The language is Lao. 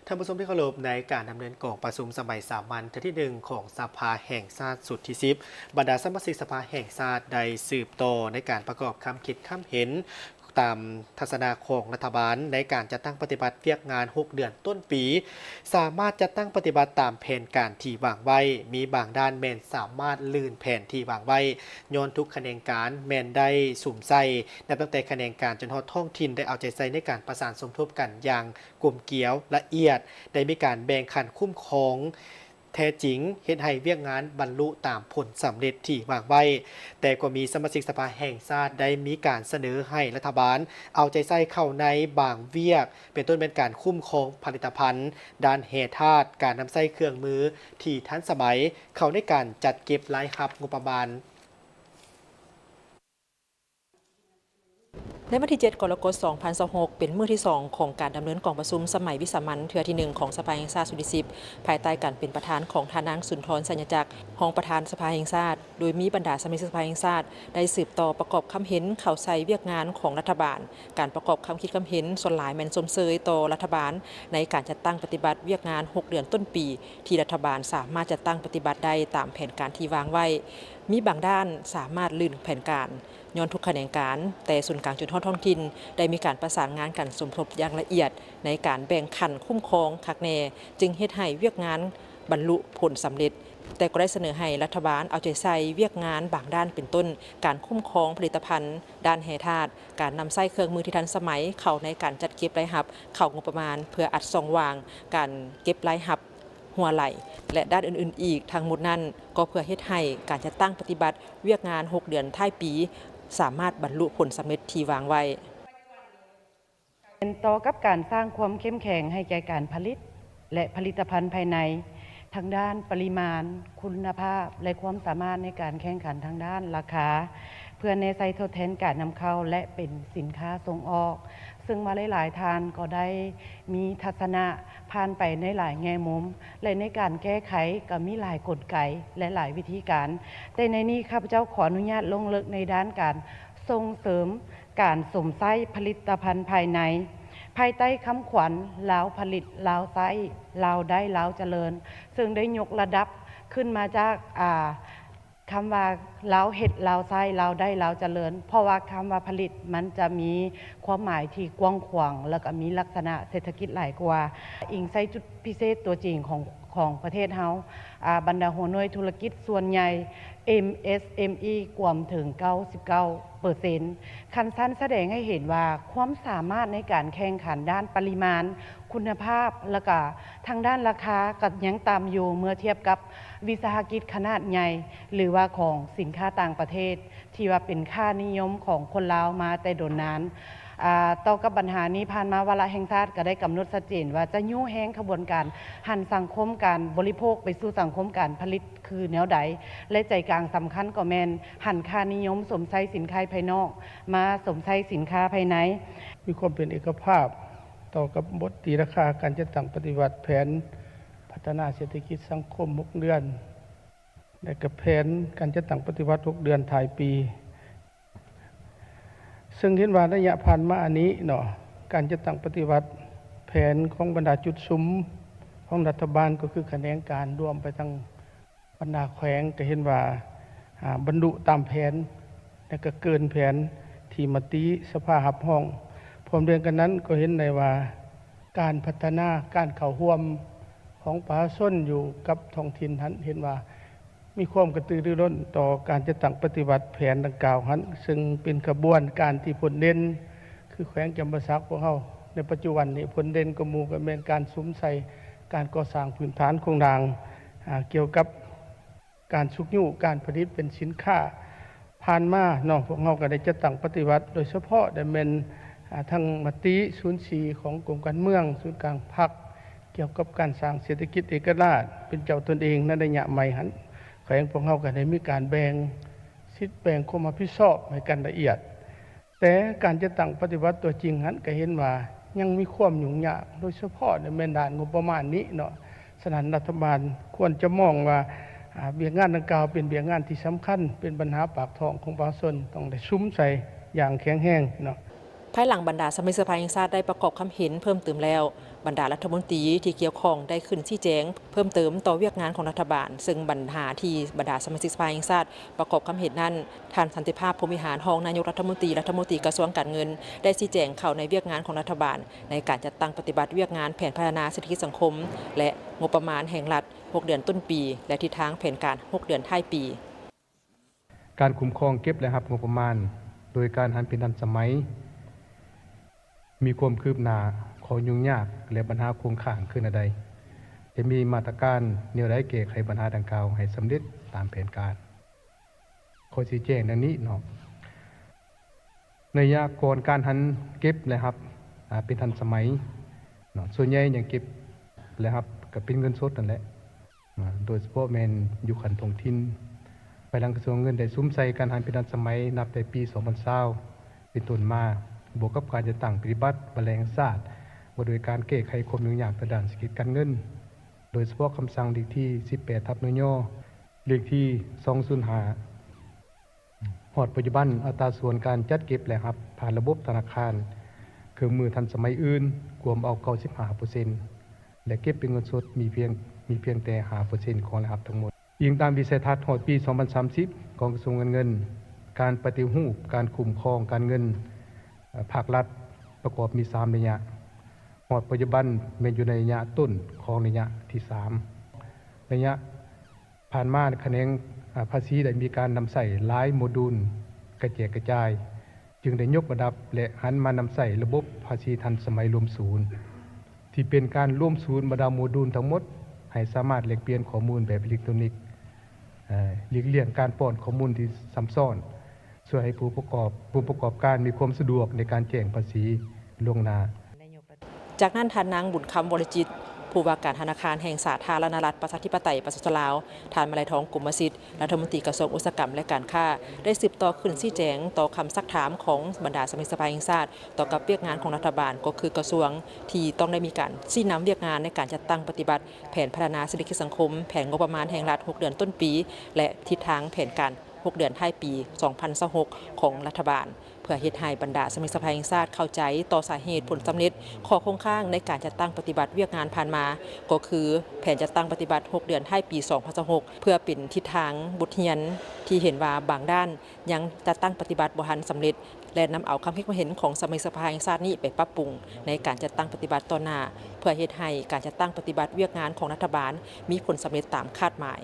ທ່ານຜູ້ຊົມທີ່ເຄົາລົບ, ໃນການດຳເນີນກອງປະຊຸມສະໄໝສາມັນເທື່ອທີໜຶ່ງຂອງສະພາແຫ່ງຊາດຊຸດທີສິບ, ບັນດາສະມາຊິກສະພາແຫ່ງຊາດໄດ້ສືບຕໍ່ໃນການປະກອບຄຳຄິດຄຳເຫັນ ຕາມທັດສະນະຂອງລັດຖະບານໃນການຈັດຕັ້ງປະຕິບັດວຽກງານຫົກເດືອນຕົ້ນປີ, ສາມາດຈັດຕັ້ງປະຕິບັດຕາມແຜນການທີ່ວາງໄວ້, ມີບາງດ້ານແມ່ນສາມາດລື່ນແຜນທີ່ວາງໄວ້, ຍ້ອນທຸກຂະແໜງການແມ່ນໄດ້ສຸມໃສ່, ນັບຕັ້ງແຕ່ຂະແໜງການຈົນຮອດທ້ອງຖິ່ນ ໄດ້ເອົາໃຈໃສ່ໃນການປະສານສົມທົບກັນຢ່າງ ກົມກຽວລະອຽດ, ໄດ້ມີການແບ່ງຂັ້ນຄຸ້ມຄອງແທ້ຈິງ, ເຮັດໃຫ້ວຽກງານບັນລຸຕາມຜົນສຳເລັດທີ່ວາງໄວ້. ແຕ່ກໍມີສະມາຊິກສະພາແຫ່ງຊາດໄດ້ມີການສະເໜີໃຫ້ລັດຖະບານເອົາໃຈໃສ່ເຂົ້າໃນບາງວຽກ, ເປັນຕົ້ນແມ່ນການຄຸ້ມຄອງຜະລິດຕະພັນດ້ານແຮ່ທາດ, ການນຳໃຊ້ເຄື່ອງມືທີ່ທັນສະໄໝເຂົ້າໃນການຈັດເກັບລາຍຮັບງົບປະມານ. ໃນວັນທີເຈັດ ກໍລະກົດ ສອງພັນຊາວຫົກ ເປັນມື້ທີສອງຂອງການດຳເນີນກອງປະຊຸມສະໄໝວິສາມັນເທື່ອທີໜຶ່ງຂອງສະພາແຫ່ງຊາດຊຸດທີສິບ ພາຍໃຕ້ການເປັນປະທານຂອງທ່ານນາງ ສຸນທອນ ໄຊຍະຈັກ ຮອງປະທານສະພາແຫ່ງຊາດ, ໂດຍມີບັນດາສະມາຊິກສະພາແຫ່ງຊາດໄດ້ສືບຕໍ່ປະກອບຄຳເຫັນເຂົ້າໃສ່ວຽກງານຂອງລັດຖະບານ. ການປະກອບຄຳຄິດຄຳເຫັນສ່ວນຫຼາຍແມ່ນຊົມເຊີຍຕໍ່ລັດຖະບານໃນການຈັດຕັ້ງປະຕິບັດວຽກງານຫົກເດືອນຕົ້ນປີ ທີ່ລັດຖະບານສາມາດຈັດຕັ້ງປະຕິບັດໄດ້ຕາມແຜນການທີ່ວາງໄວ້. ມີບາງດ້ານສາມາດລື່ນແຜນການ ຍ້ອນທຸກຂະແໜງການ, ແຕ່ສູນກາງຈົນຮອດທ້ອງຖິ່ນ ໄດ້ມີການປະສານງານກັນສົມທົບຢ່າງລະອຽດ ໃນການແບ່ງຂັ້ນຄຸ້ມຄອງຄັກແນ່, ຈຶ່ງເຮັດໃຫ້ວຽກງານບັນລຸຜົນສຳເລັດ. ແຕ່ກໍໄດ້ສະເໜີໃຫ້ລັດຖະບານເອົາໃຈໃສ່ວຽກງານບາງດ້ານ ເປັນຕົ້ນ ການຄຸ້ມຄອງຜະລິດຕະພັນດ້ານແຮ່ທາດ, ການນຳໃຊ້ເຄື່ອງມືທີ່ທັນສະໄໝເຂົ້າໃນການຈັດເກັບລາຍຮັບເຂົ້າງົບປະມານ ເພື່ອອັດຊ່ອງວ່າງການເກັບລາຍຮັບ ຮົ່ວໄຫຼ ແລະ ດ້ານອື່ນໆອີກ. ທັງໝົດນັ້ນກໍເພື່ອເຮັດໃຫ້ການຈັດຕັ້ງປະຕິບັດວຽກງານຫົກເດືອນທ້າຍປີ ສາມາດບັນລຸຜົນສຳເລັດທີ່ວາງໄວ້. ເປັນຕໍ່ກັບການສ້າງຄວາມເຂັ້ມແຂງໃຫ້ແກ່ການຜະລິດ ແລະ ຜະລິດຕະພັນພາຍໃນ ທັງດ້ານປະລິມານ, ຄຸນນະພາບ ແລະ ຄວາມສາມາດໃນການແຂ່ງຂັນທາງດ້ານລາຄາ ເພື່ອແນໃສ່ທົດແທນການນຳເຂົ້າ ແລະ ເປັນສິນຄ້າສົ່ງອອກ, ເຊິ່ງວ່າຫຼາຍໆທ່ານກໍໄດ້ມີທັດສະນະຜ່ານໄປໃນຫຼາຍແງ່ມຸມ ແລະ ໃນການແກ້ໄຂກໍມີຫຼາຍກົນໄກ ແລະ ຫຼາຍວິທີການ. ແຕ່ໃນນີ້ຂ້າພະເຈົ້າຂໍອະນຸຍາດລົງເລິກໃນດ້ານການສົ່ງເສີມການສົມໃຊ້ຜະລິດຕະພັນພາຍໃນ ພາຍໃຕ້ຄຳຂວັນ ລາວຜະລິດ ລາວໃຊ້ ລາວໄດ້ ລາວຈະເລີນ, ເຊິ່ງໄດ້ຍົກລະດັບຂຶ້ນມາຈາກ ອາ ຄຳວ່າ ລາວເຮັດ ລາວໃຊ້ ລາວໄດ້ ລາວຈະເລີນ, ເພາະວ່າຄຳວ່າຜະລິດມັນຈະມີຄວາມໝາຍທີ່ກວ້າງຂວາງ ແລ້ວກໍມີລັກສະນະເສດຖະກິດຫຼາຍກວ່າ. ອີງໃສ່ຈຸດພິເສດຕົວຈິງຂອງ ຂອງປະເທດເຮົາ, ອາ ບັນດາຫົວໜ່ວຍທຸລະກິດສ່ວນໃຫຍ່ ເອັມເອສເອັມອີ ກວມເຖິງເກົ້າສິບເກົ້າເປີເຊັນ ຄັນຊັ້ນສະແດງໃຫ້ເຫັນວ່າຄວາມສາມາດໃນການແຂ່ງຂັນດ້ານປະລິມານ, ຄຸນນະພາບ ແລ້ວກະທາງດ້ານລາຄາກໍຍັງຕ່ຳຢູ່ເມື່ອທຽບກັບວິສາຫະກິດຂະໜາດໃຫຍ່ ຫຼືວ່າຂອງສິນຄ້າຕ່າງປະເທດ ທີ່ວ່າເປັນຄ່ານິຍົມຂອງຄົນລາວມາແຕ່ດົນນານ. ອາ ຕໍ່ກັບບັນຫານີ້ ຜ່ານມາວາລະແຫ່ງຊາດກໍໄດ້ກຳນົດຊັດເຈນວ່າຈະຍູ້ແຮງຂະບວນການຫັນສັງຄົມການບໍລິໂພກໄປສູ່ສັງຄົມການຜະລິດຄືແນວໃດ ແລະ ໃຈກາງສຳຄັນກໍແມ່ນຫັນຄ່ານິຍົມຊົມໃຊ້ສິນຄ້າພາຍນອກ ມາຊົມໃຊ້ສິນຄ້າພາຍໃນ. ມີຄວາມເປັນເອກະພາບຕໍ່ກັບບົດຕີລາຄາການຈັດຕັ້ງປະຕິບັດແຜນພັດທະນາເສດຖະກິດສັງຄົມຫົກເດືອນ ແລະ ກະແຜນການຈັດຕັ້ງປະຕິບັດຫົກເດືອນທ້າຍປີ ເຊິ່ງເຫັນວ່າໄລຍະຜ່ານມານີ້ເນາະ ການຈັດຕັ້ງປະຕິບັດແຜນຂອງບັນດາຈຸດສຸມຂອງລັດຖະບານ ກໍຄືຂະແໜງການລວມໄປທັງ ບັນດາແຂວງກໍເຫັນວ່າ ອາ ບັນລຸຕາມແຜນ ແລະ ກໍເກີນແຜນທີ່ມະຕິສະພາຮັບຮອງ. ພ້ອມດຽວກັນນັ້ນກໍເຫັນໄດ້ວ່າ ການພັດທະນາ ການເຂົ້າຮ່ວມຂອງປະຊາຊົນຢູ່ກັບທ້ອງຖິ່ນຫັ້ນ ເຫັນວ່າມີຄວາມກະຕືລືລົ້ນຕໍ່ການຈັດຕັ້ງປະຕິບັດແຜນດັ່ງກ່າວຫັ້ນ ເຊິ່ງເປັນຂະບວນການທີ່ພົ້ນເດັ່ນ ຄືແຂວງຈຳປາສັກພວກເຮົາໃນປັດຈຸບັນນີ້ ພົ້ນເດັ່ນກວ່າໝູ່ກໍແມ່ນການສຸມໃສ່ການກໍ່ສ້າງພື້ນຖານໂຄງລ່າງ ອາ ກ່ຽວກັບ ການຊຸກຍູ້ການຜະລິດເປັນສິນຄ້າ. ຜ່ານມາເນາະ ພວກເຮົາກໍໄດ້ຈັດຕັ້ງປະຕິບັດ ໂດຍສະເພາະໄດ້ແມ່ນ ອາ ທັງມະຕິສູນສີ່ຂອງກົມການເມືອງ ສູນກາງພັກ ກ່ຽວກັບການສ້າງເສດຖະກິດເອກະລາດເປັນເຈົ້າຕົນເອງໃນໄລຍະໃໝ່ຫັ້ນ ແຂວງພວກເຮົາກໍໄດ້ມີການແບ່ງສິດ ແບ່ງຄວາມຮັບຜິດຊອບໃຫ້ກັນລະອຽດ. ແຕ່ການຈັດຕັ້ງປະຕິບັດຕົວຈິງຫັ້ນ ກໍເຫັນວ່າຍັງມີຄວາມຫຍຸ້ງຍາກ ໂດຍສະເພາະໃນແມ່ນດ້ານງົບປະມານນີ້ເນາະ. ສະນັ້ນ ລັດຖະບານຄວນຈະມອງວ່າ ອາ ວຽກງານດັ່ງກ່າວເປັນວຽກງານທີ່ສຳຄັນ ເປັນບັນຫາປາກທ້ອງຂອງປະຊາຊົນ ຕ້ອງໄດ້ສຸມໃສ່ຢ່າງແຂງແຮງເນາະ. ພາຍຫຼັງບັນດາສະມາຊິກສະພາແຫ່ງຊາດໄດ້ປະກອບຄຳເຫັນເພີ່ມເຕີມແລ້ວ, ບັນດາລັດຖະມົນຕີທີ່ກ່ຽວຂ້ອງໄດ້ຂຶ້ນຊີ້ແຈງເພີ່ມເຕີມຕໍ່ວຽກງານຂອງລັດຖະບານ, ເຊິ່ງບັນຫາທີ່ບັນດາສະມາຊິກສະພາແຫ່ງຊາດປະກອບຄຳເຫັນນັ້ນ, ທ່ານ ສັນຕິພາບ ພົມວິຫານ ຮອງນາຍົກລັດຖະມົນຕີ, ລັດຖະມົນຕີກະຊວງການເງິນ ໄດ້ຊີ້ແຈງເຂົ້າໃນວຽກງານຂອງລັດຖະບານ ໃນການຈັດຕັ້ງປະຕິບັດວຽກງານແຜນພັດທະນາເສດຖະກິດສັງຄົມ ແລະ ງົບປະມານແຫ່ງລັດ ຫົກເດືອນຕົ້ນປີ ແລະ ທິດທາງແຜນການຫົກເດືອນທ້າຍປີ. ການຄຸ້ມຄອງເກັບ ແລະ ຮັບງົບປະມານ ໂດຍການຫັນເປັນທັນສະໄໝ ມີຄວາມຄືບໜ້າ, ຂໍ້ຫຍຸ້ງຍາກ ແລະ ບັນຫາຄົງຄ້າງຄືແນວໃດ? ຈະມີມາດຕະການແນວໃດແກ້ໄຂບັນຫາດັ່ງກ່າວໃຫ້ສຳເລັດຕາມແຜນການ? ຂໍຊີ້ແຈງດັ່ງນີ້ເນາະ. ໃນໄລຍະກ່ອນການຫັນເກັບ ແລະ ຮັບ ອາ ເປັນທັນສະໄໝເນາະ, ສ່ວນໃຫຍ່ຍັງເກັບ ແລະ ຮັບກໍເປັນເງິນສົດນັ້ນແຫຼະ. ອາ ໂດຍສະເພາະແມ່ນຢູ່ຂັ້ນທ້ອງຖິ່ນ. ພາຍຫຼັງກະຊວງເງິນໄດ້ສຸມໃສ່ການຫັນເປັນທັນສະໄໝນັບແຕ່ປີສອງພັນຊາວເປັນຕົ້ນມາ, ບວກກັບການຈັດຕັ້ງປະຕິບັດບັນແລງຊາດ ວ່າດ້ວຍການແກ້ໄຂຄວາມຫຍຸ້ງຍາກທາງດ້ານເສດຖະກິດການເງິນ, ໂດຍສະເພາະຄຳສັ່ງເລກທີສິບແປດ ທັບ ນຍ ເລກທີສອງສູນຫ້າ ຮອດປັດຈຸບັນ, ອັດຕາສ່ວນການຈັດເກັບລາຍຮັບຜ່ານລະບົບທະນາຄານ, ເຄື່ອງມືທັນສະໄໝອື່ນ ກວມເອົາເກົ້າສິບຫ້າເປີເຊັນ ແລະ ເກັບເປັນເງິນສົດມີພຽງ, ມີພຽງແຕ່ຫ້າເປີເຊັນຂອງລາຍຮັບທັງໝົດ. ອີງຕາມວິໄສທັດຮອດປີສອງພັນສາມສິບ ຂອງກະຊວງການເງິນ, ການປະຕິຮູບການຄຸ້ມຄອງການເງິນ ເອີ ພາກລັດ ປະກອບມີສາມໄລຍະ. ຮອດປັດຈຸບັນແມ່ນຢູ່ໃນໄລຍະຕົ້ນຂອງໄລຍະທີສາມ. ໄລຍະ ຜ່ານມາຂະແໜງ ອາ ພາສີໄດ້ມີການນຳໃຊ້ຫຼາຍໂມດູນກະແຈກກະຈາຍ, ຈຶ່ງໄດ້ຍົກລະດັບ ແລະ ຫັນມານຳໃຊ້ລະບົບພາສີທັນສະໄໝລວມສູນ, ທີ່ເປັນການລວມສູນບັນດາໂມດູນທັງໝົດ ໃຫ້ສາມາດແລກປ່ຽນຂໍ້ມູນແບບອີເລັກໂຕນິກ, ເອີ ຫຼີກລ່ຽງການປ້ອນຂໍ້ມູນທີ່ຊ້ຳຊ້ອນ, ຊ່ວຍໃຫ້ຜູ້ປະກອບ, ຜູ້ປະກອບການມີຄວາມສະດວກໃນການແຈ້ງພາສີລ່ວງໜ້າ. ຈາກນັ້ນ, ທ່ານນາງ ບຸນຄຳ ວໍລິຈິດ ຜູ້ວ່າການທະນາຄານແຫ່ງສາທາລະນະລັດ ປະຊາທິປະໄຕ ປະຊາຊົນລາວ, ທ່ານ ມະໄລທອງ ກົມມະສິດ ລັດຖະມົນຕີກະຊວງອຸດສາຫະກຳ ແລະ ການຄ້າ ໄດ້ສືບຕໍ່ຂຶ້ນຊີ້ແຈງຕໍ່ຄຳຊັກຖາມຂອງບັນດາສະມາຊິກສະພາແຫ່ງຊາດ ຕໍ່ກັບວຽກງານຂອງລັດຖະບານ, ກໍຄືກະຊວງທີ່ຕ້ອງໄດ້ມີການຊີ້ນຳວຽກງານໃນການຈັດຕັ້ງປະຕິບັດແຜນພັດທະນາເສດຖະກິດສັງຄົມ, ແຜນງົບປະມານແຫ່ງລັດ ຫົກເດືອນຕົ້ນປີ ແລະ ທິດທາງແຜນການ ຫົກເດືອນທ້າຍປີສອງພັນຊາວຫົກ ຂອງລັດຖະບານ, ເພື່ອເຮັດໃຫ້ບັນດາສະມາຊິກສະພາແຫ່ງຊາດເຂົ້າໃຈຕໍ່ສາເຫດ, ຜົນສຳເລັດ, ຂໍ້ຄົງຄ້າງໃນການຈັດຕັ້ງປະຕິບັດວຽກງານຜ່ານມາ, ກໍຄືແຜນຈັດຕັ້ງປະຕິບັດຫົກເດືອນທ້າຍປີສອງພັນຊາວຫົກ ເພື່ອເປັນທິດທາງບົດຮຽນທີ່ເຫັນວ່າບາງດ້ານຍັງຈັດຕັ້ງປະຕິບັດບໍ່ທັນສຳເລັດ ແລະ ນຳເອົາຄຳຄິດຄວາມເຫັນຂອງສະມາຊິກສະພາແຫ່ງຊາດນີ້ໄປປັບປຸງໃນການຈັດຕັ້ງປະຕິບັດຕໍ່ໜ້າ, ເພື່ອເຮັດໃຫ້ການຈັດຕັ້ງປະຕິບັດວຽກງານຂອງລັດຖະບານມີຜົນສຳເລັດຕາມຄາດໝາຍ.